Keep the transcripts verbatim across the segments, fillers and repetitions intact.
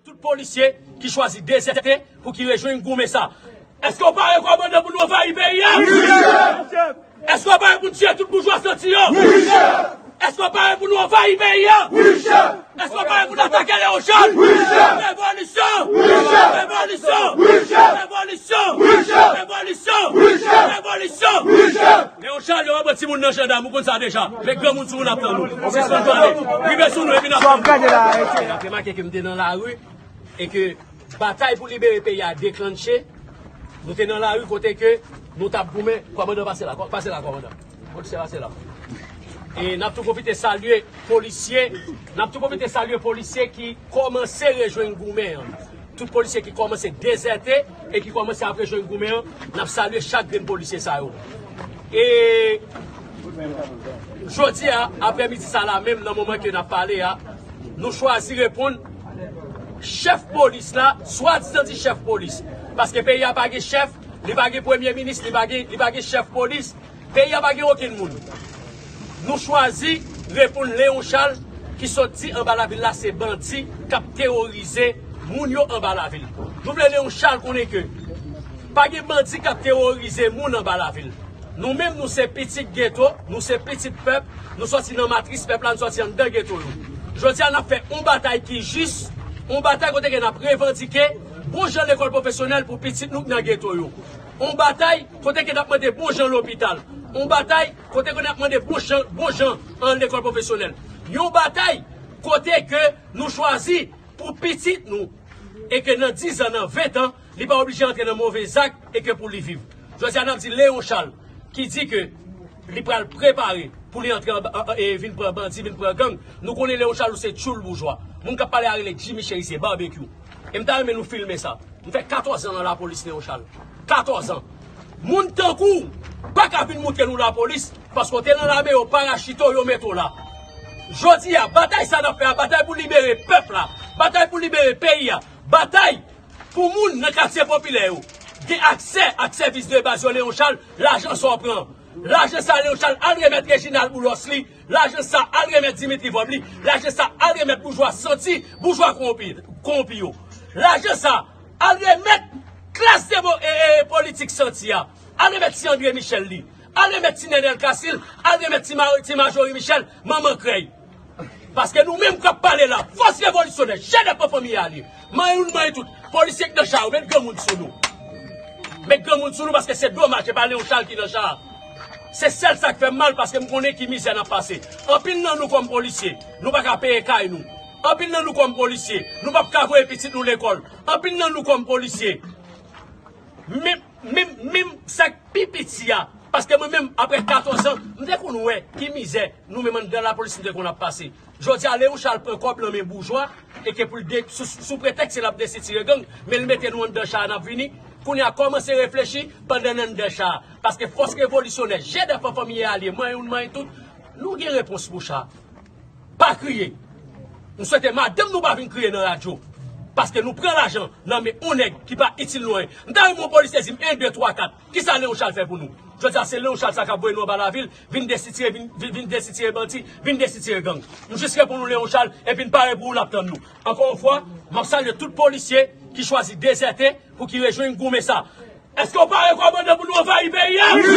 Tout polisye ki chwazi dezète pou ki rejwenn goumen sa. Èske w pare, kòmandan, pou nou anvayi peyi a? Wi, chèf! Èske w pare pou n tiye tout boujwa santi yo? Wi, chèf! Èske w pare pou nou anvayi peyi a? Wi, chèf! Èske w pare pou n atake Léon Charles? Wi, chèf! Revolisyon! Wi, chèf! Revolisyon! Wi, chèf! Revolisyon! Wi, chèf! Revolisyon! Wi, chèf! Revolisyon! Wi, chèf! Léon Charles, yo pran timoun nan jandam, ou konn sa deja. Men granmoun sou nou n ap tann nou. Sispann pale. Rive sou nou epi n ap tann nou. N ap remake ke m te nan lari e ke batay pou libere peyi a deklanche. Nou te nan lari kote ke nou t ap goumen. Kòmandan, pase la, kò-, pase la, kòmandan. Pase la. E n ap tou pwofite salye polisye, n ap tou pwofite salye polisye ki kòmanse rejwenn goumen an. Tout polisye ki kòmanse dezète e ki kòmanse ap rejwenn goumen an, n ap salye chak grenn polisye sa yo. E jodi a, aprèmidi sa la menm, nan moman ke n ap pale a, nou chwazi reponn chèf polis la, swadizan di chèf polis. Paske peyi a pa gen chèf, li pa gen premye minis, li pa gen, li pa gen chèf polis. Peyi a pa gen okenn moun. Nou chwazi reponn Léon Charles ki sot di anba lavil la se bandi k ap teworize moun yo anba lavil. Nou vle Léon Charles konnen ke pa gen bandi k ap teworize moun anba lavil. Nou menm, nou se pitit geto, nou se pitit pèp, nou sòti nan matris pèp la, nou sòti anndan geto yo. Jodi a, n ap fè yon batay ki jis, yon batay kote ke n ap revandike bon jan lekòl pwofesyonèl pou pitit nou k nan geto yo. Yon batay kote ke n ap mande bon jan lopital. Yon batay kote ke n ap mande bon jan, bon jan an lekòl pwofesyonèl. Yon batay kote ke nou chwazi pou pitit nou e ke nan diz an, nan ven an, li pa oblije antre nan move zak e ke pou li viv. Jodi a, n ap di Léon Charles ki di ke li pral prepare pou li antre anba, an, an, e vin pran bandi, vin pran gang. Nou konnen Léon Charles ou se tchoul boujwa. Moun k ap pale a rele Jimmy Cheri, se Barbecue. E m ta renmen nou filme sa. M fè katòz an nan lapolis, Léon Charles. Katòz an. Moun tankou w pa ka vin moutre nou lapolis, paske w te nan lame, yo parachite w, yo mete w la. Jodi a, batay sa n ap fè a, batay pou libere pèp la, batay pou libere peyi a, batay pou moun nan katye popilè yo gen aksè ak sèvis de baz yo, Léon Charles, lajan sa w pran. Lajan sa, Léon Charles, al remèt Reginald Boulos li. Lajan sa, al remèt Dimitri Vorbe li. Lajan sa, al remèt boujwa santi, boujwa kowonpi, kowonpi yo. Lajan sa, al remèt klas demo-, e, e, politik santi a. Al remèt ti André Michel li. Al remèt ti Nenel Casil. Al remèt ti Ma-, ti Majorie Michel, manman krèy. Paske nou menm k ap pale la, fòs revolisyonè, jènèf an fanmi a li. Manyen youn, manyen tout. Polisye k nan cha yo, met granmoun sou nou. Met granmoun sou nou paske se domaj, se pa Léon Charles ki nan cha a. Se sèl sa k fè m mal paske m konnen ki mizè n ap pase. Anpil nan nou kòm polisye, nou pa ka peye kay nou. Anpil nan nou kòm polisye, nou p ap ka voye pitit nou lekòl. Anpil nan nou kòm polisye, menm, menm, menm sa k pi piti a, paske mwen menm, apre katòz an, m te konn wè ki mizè nou menm anndan lapolis nou te konn ap pase. Jodi a, Léon Charles pran kòb nan men boujwa, e ke pou l de-, sou, sou pretèks se l ap destitire gang, men l mete nou anndan cha a, n ap vini. Kounye a, kòmanse reflechi pandan n anndan cha a. Paske fòs revolisyonè, jènèf an fanmi e alye, manyen youn, manyen tout, nou gen repons pou cha a. Pa kriye. M swete madanm nou pa vin kriye nan radyo. Paske nou pran lajan nan men yon nèg ki pa itil nou anyen. M ta renmen yon polisye di m en, de, twa, kat. Kisa Léon Charles fè pou nou? Jodi a, se Léon Charles sa k ap voye nou anba lavil, vin destitire, vin, vin, vin destitire bandi, vin destitire gang. M jis reponn ou Léon Charles, epi n pare pou ou, n ap tann nou. Ankò yon fwa, m ap salye tout polisye ki chwazi dezète pou ki rejwenn goumen sa. Èske w pare, kòmandan, pou nou anvayi peyi a? Wi,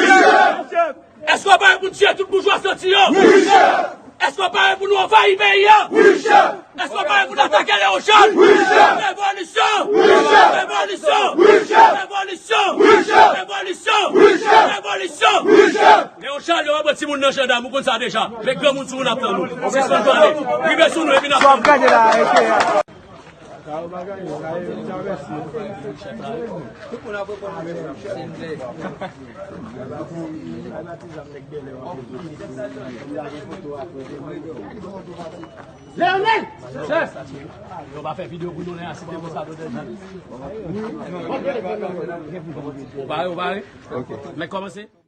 chèf! Èske w pare pou n tiye tout boujwa santi yo? Wi, chèf! Èske w pare pou nou anvayi peyi a? Wi, chèf! Èske w pare pou n atake Léon Charles? Wi, chèf! Revolisyon! Wi, chèf! Revolisyon! Wi, chèf! Revolisyon! Wi, chèf! Revolisyon! Wi, chèf! Revolisyon! Wi, chèf! Léon Charles, yo pran timoun nan jandam, ou konn sa deja. Men granmoun sou nou n ap tann nou. Sispann pale. Rive sou nou epi n ap tann nou. Sa w ap gade la, rete la. Leonel! Yo pa fè videyo pou nou lè a, se te konsa nou te di. Ou pare, ou pare? Ok. Men kòmanse.